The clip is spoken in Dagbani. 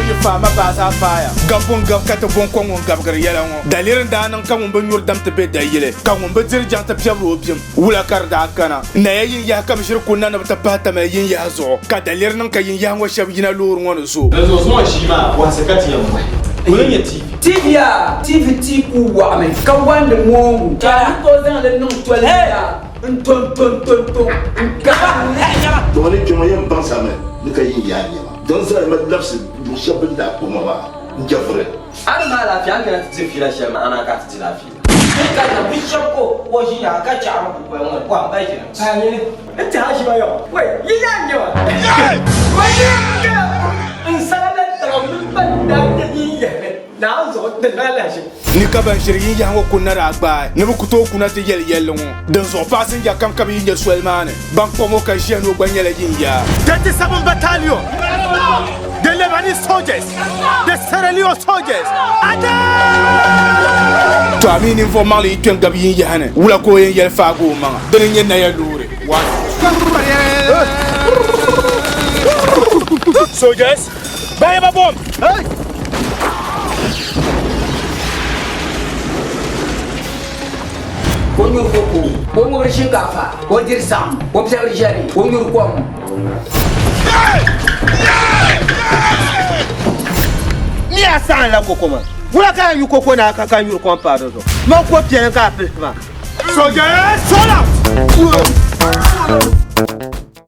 yi faai ma baazaa faaya. Gabbu n-gabi ka ti bo n-ko ŋun gabigiri yɛla ŋɔ. Daliri n-daa niŋ ka ŋun bi nyuri dam ti be dayili, ka ŋun bi diri jaŋ ti piɛbiri o bim. Wula ka di daa kana? Naya yinyahi ka bɛ ʒiri kunna ni bɛ ti pahi Tamale yinyahi zuɣu, ka daliri niŋ ka yinyahi ŋɔ shɛba yina loori ŋɔ ni zo. Dinzuɣu zuŋɔ ʒii maa bɔhisi ka ti yɛn bɔhi, Ŋuni n-nyɛ TV? TV yaa, TV tii kul waɣimi ka wandi moongu, ka a ni tooi zaŋ li niŋ toli yaa n-to-n-to-n-to-n-to n-kahi li. Dama ni kpɛma yɛn baŋsami ni ka yin yaa nɛma din zali ma labisi luɣ shɛli bɛ ni daa kpuɣi ma maa n-jɛvuri. A ni maai laafia, a ni kana ti diri fiila shɛli maa, amaa ka a ti di laafia. Ka na bi shɛb ka o ʒi nyaŋa ka chaɣiri kukoli ŋɔ ni pɔhim ba ʒini. Paɣa nyini n ti a ʒiba yɔ wei yi yaa n nyɛba wei yi n sala la taba mini ban daa kpe yin yɛhimi Naawuni zuɣu din daa lahi ʒi. Ni ka ban ʒiri yinyahi ŋɔ kunna daa gbaai ni bɛ ku tooi kuna ti yɛli yɛlli ŋɔ. Dinzuɣu paɣasinja kam ka bɛ yi nya soli maa ni, ban kɔŋ o ka ʒiya ni o gba nyɛla yinyaa. 37 Battalion, the Lebanese soldiers, the Sierra Leone soldiers, Attack! To a mi ninvuɣ maŋli yi kpe n-gabi yinyahi ni, wula ka o yɛn yɛli faagi o maŋa? Dini n-nyɛ Naya loori. One. Soldiers, bahi ba bomb! Hey! Ka o nyuri koko, ka o ŋubiri shinkaafa, ka o diri saɣim, ka o piɛbiri ʒiɛri, ka o nyuri kom. Ni a saɣim la koko maa, wula ka a nyu koko ni a ka ka nyuri kom paai di zuɣu? Man ko piɛli ka a pilisi maa. Soldiers, roll out!